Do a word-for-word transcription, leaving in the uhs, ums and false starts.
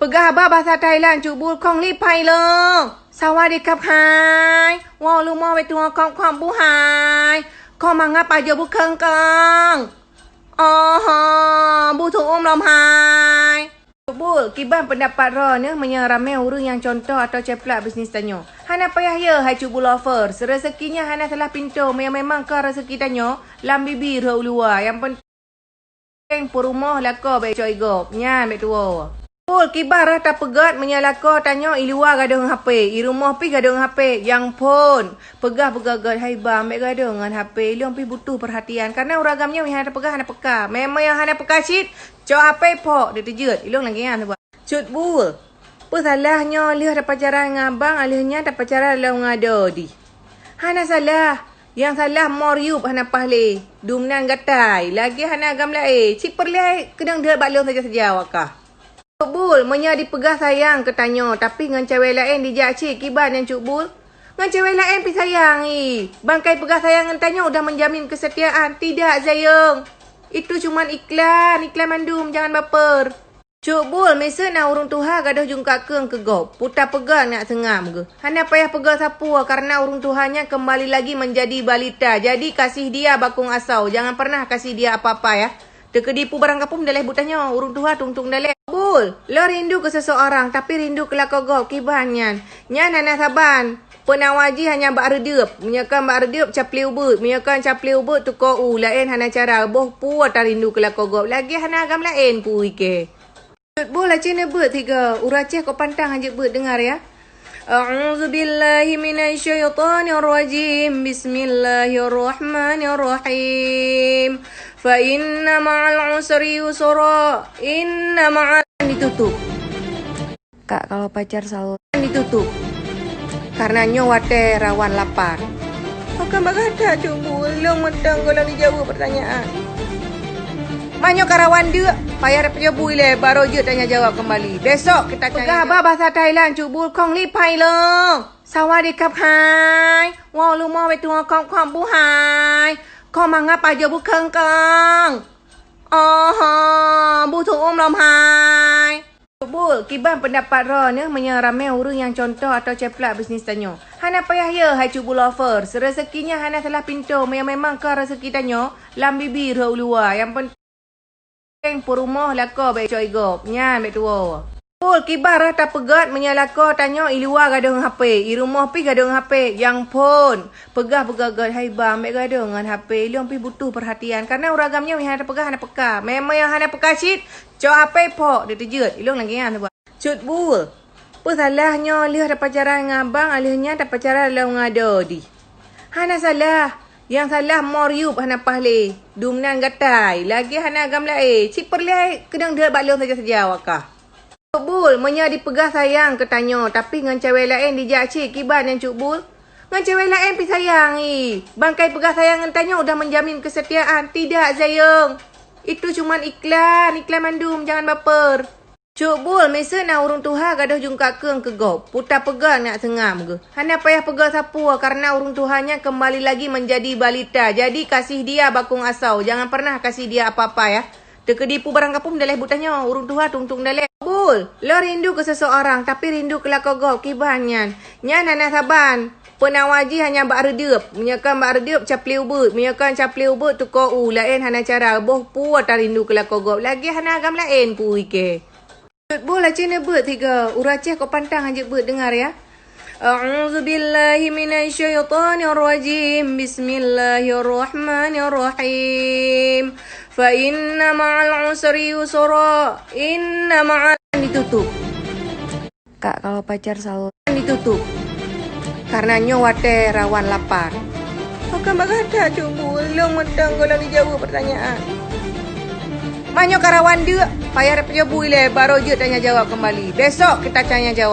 Peugah haba basa Thailand, Cut Bul, khong li pai lôn. Sawadee khap hai. Wow, lumoh bèk tuwoe khong khong bu hai. Khong mangat pajoh bu khong khong. Oh, bu tuom lom hai. Cut Bul, kiban peundapat droeneuh meunyoe ramè ureueng nyang cuntoh atawa ceuplak bisnis tanyoe? Hana payah yö hai Cut Bul Lovers. Reuseuki nyan hana salah pintoe, meunyoe memang ka reuseuki tanyoe, lam bibi rhot u luwa. Nyang pen- Peurumoh lakoe bèk cok i gob, nyan bèk tuwoe. Pul, kiban rhah tapeugöt meunyoe lakoe tanyoe i luwa gadôh ngon H P, i rumoh pih gadôh ngon H P, nyang phôn. Peugah-peugah göt, "Hai bang, bèk gadôh ngon H P, lôn pih butuh peurhatian." Karena ureueng agam nyoe hana tapeugah, hana peka. Memang nyang hana peka cit, cok H P phok, deuh teujeuet. Ilôn lagèe nyan, Cut Bul, peue salah nyoe lheueh tapacaran ngon abang, lheueh nyan tapacaran lom ngon adoe dih? Hana salah. Nyang salah mor yup hana paih lé. Dum nan gatai, lagèe hana agam laén. Cit peureulèe keunong deuet bak lôn saja-saja awak kah. Cut Bul, meunyoe dipeugah sayang keu tanyoe, tapi ngon cewek laén dijak cit, kiban nyan Cut Bul? Ngon cewek laén pih sayang, ih. Bangkai peugah sayang ngon tanyoe udah menjamin kesetiaan. Tidak, Zayong. Itu cuman iklan, iklan mandum, jangan baper. Cut Bul, miseue na ureueng tuha gadôh jungkat keueng keu gob, peue tapeugöt nyak seungab geuh. Hana payah peugöt sapeue, karena ureueng tuha nyan kembali lagi menjadi balita. Jadi, kasih dia bakong asau, jangan pernah kasih dia apa-apa, ya. Teukeudi peue barang kapôm daleh buet tanyoe, ureueng tuha tung-tung daleh. Bul, lôn rindu keu seseorang, tapi rindu keu lakoe gob, kiban nyan. Nyan hana saban. Peunawa jih hanya bak reudeup. Meunyoe kon bak reudeup, caplé ubeut. Meunyoe kon caplé ubeut, tukoe u. Laén hana cara. Boh peue tarindu keu lakoe gob. Lagèe hana agam laén peue ikei. Cut Bul, aci neubeuet sigoe, ureueng Aceh kok pantang hanjeuet beuet, dengar ya. A'udzubillahi minasyaitonirrajim. Bismillahirrahmanirrahim. Fa inna ma'al usri yusra. Inna ma'al, ditutup. Kak, kalau pacar selalu ditutup. Karena nyoe watèe rawan lapar. Pakon bagah that Cut Bul, lôn mantong gohlom jijaweueb peurtanyaan. Meunyoe ka rawan deuk, payah tapeujaweueb ilèe, baru jeuet tanya jawab kembali. Besok kita tanya jawab. Peugah haba basa Thailand, Cut Bul, khong li pai lôn. Sawadee khap hai. Wow, lumoh bèk tuwoe khong khong bu hai. Khong mangat pajoh bu khong khong. Oh, bu tuom lom hai. Cut Bul, kiban peundapat droeneuh meunyoe ramè ureueng nyang cuntoh atawa ceuplak bisnis tanyoe? Hana payah yö hai Cut Bul Lovers. Reuseuki nyan hana salah pintoe, meunyoe memang ka reuseuki tanyoe, lam bibi rhot u luwa. Nyang pen- Peurumoh lakoe bèk cok i gob, nyan bèk tuwoe. Pul, kiban rhah tapeugöt meunyoe lakoe tanyoe i luwa gadôh ngon H P, i rumoh pih gadôh ngon H P, nyang phôn. Peugah-peugah göt, "Hai bang, bèk gadôh ngon H P, lôn pih butuh peurhatian." Karena ureueng agam nyoe hana tapeugah, hana peka. Memang nyang hana peka cit, cok H P phok, deuh teujeuet. Ilôn lagèe nyan, Cut Bul, peue salah nyoe lheueh tapacaran ngon abang, lheueh nyan tapacaran lom ngon adoe dih? Hana salah. Nyang salah mor yup hana paih lé. Dum nan gatai, lagèe hana agam laén. Cit peureulèe keunong deuet bak lôn saja-saja awak kah. Cut Bul, meunyoe dipeugah sayang keu tanyoe, tapi ngon cewek laén dijak cit, kiban nyan Cut Bul? Ngon cewek laén pih sayang, ih. Bangkai peugah sayang ngon tanyoe udah menjamin kesetiaan. Tidak, Zayong. Itu cuman iklan, iklan mandum, jangan baper. Cut Bul, miseue na ureueng tuha gadôh jungkat keueng keu gob, peue tapeugöt nyak seungab geuh. Hana payah peugöt sapeue, karena ureueng tuha nyan kembali lagi menjadi balita. Jadi, kasih dia bakong asau, jangan pernah kasih dia apa-apa, ya. Teukeudi peue barang kapôm daleh buet tanyoe, ureueng tuha tung-tung daleh. Bul, lôn rindu keu seseorang, tapi rindu keu lakoe gob, kiban nyan. Nyan hana saban. Peunawa jih hanya bak reudeup. Meunyoe kon bak reudeup, caplé ubeut. Meunyoe kon caplé ubeut, tukoe u. Laén hana cara. Boh peue tarindu keu lakoe gob. Lagèe hana agam laén peue ikei. Cut Bul, aci neubeuet sigoe, ureueng Aceh kok pantang hanjeuet beuet, dengar ya. A'udzubillahi minasyaitonirrajim. Bismillahirrahmanirrahim. Fa inna ma'al usri yusra. Inna ma'al, ditutup. Kak, kalau pacar selalu ditutup. Karena nyoe watèe rawan lapar. Pakon bagah that Cut Bul, lôn mantong gohlom jijaweueb peurtanyaan. Meunyoe ka rawan deuk, payah tapeujaweueb ilèe, baru jeuet tanya jawab kembali. Besok kita tanya jawab.